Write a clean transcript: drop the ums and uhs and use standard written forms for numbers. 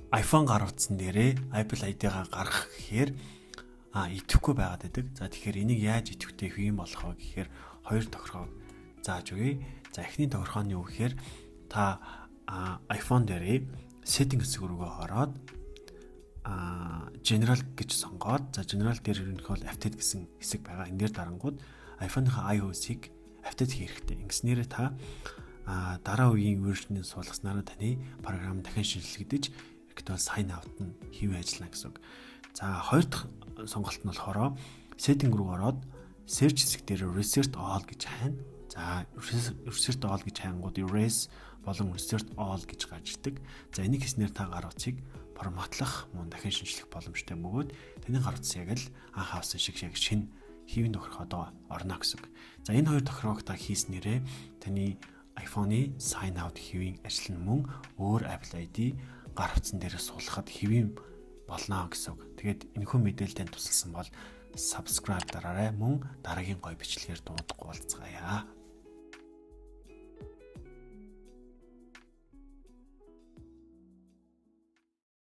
iPhone гар утсан дээрээ Apple ID-гаа гаргах гэхээр идэвхгүй байгаад байдаг. За, тэгэхээр энийг яаж идэвхтэй хэвийн болох вэ гэхээр хоёр тохиргоог зааж өгье. За, эхний тохиргоо нь юу гэхээр та iPhone дээрээ setting хэсэг рүүгээ ороод general гэж сонгоод, за, general дээр ерөнхийдөө бол update гэсэн хэсэг байгаа. Энэ дээр дарангууд iPhone-ийнхаа iOS-ыг update хийх хэрэгтэй. Ингэснээрээ та дараа үеийн version-ийг суулгаснараа таны програм дахин шинэчлэгдэж, ерөнхийдөө sign out нь хэвэн ажиллана гэсэн үг. За, хоёр дахь сонголт нь болохоор setting руу ороод search хэсэг дээр reset all гэж хайна. За, reset all гэж хайнгууд erase болон reset all гэж гарч ирдэг. За, энийг хийснээр та гар утсыг форматлах, мөн дахин шинэчлэх боломжтой бөгөөд таны гар утас яг л анх авсан шиг яг шинэ хэвийн тохиргоод орно гэсэн үг. За, энэ хоёр тохиргоог та хийснээрээ таны iPhone-ы sign out хэвийн ажил нь мөн өөр Apple ID гар утсан дээрээ суулгахад хэвийн болно гэсэн үг. Тэгээд энэхүү мэдээлэл танд тусалсан бол subscribe дараарай. Мөн дараагийн гоё бичлэгээр дуудахгүй уулзгаая.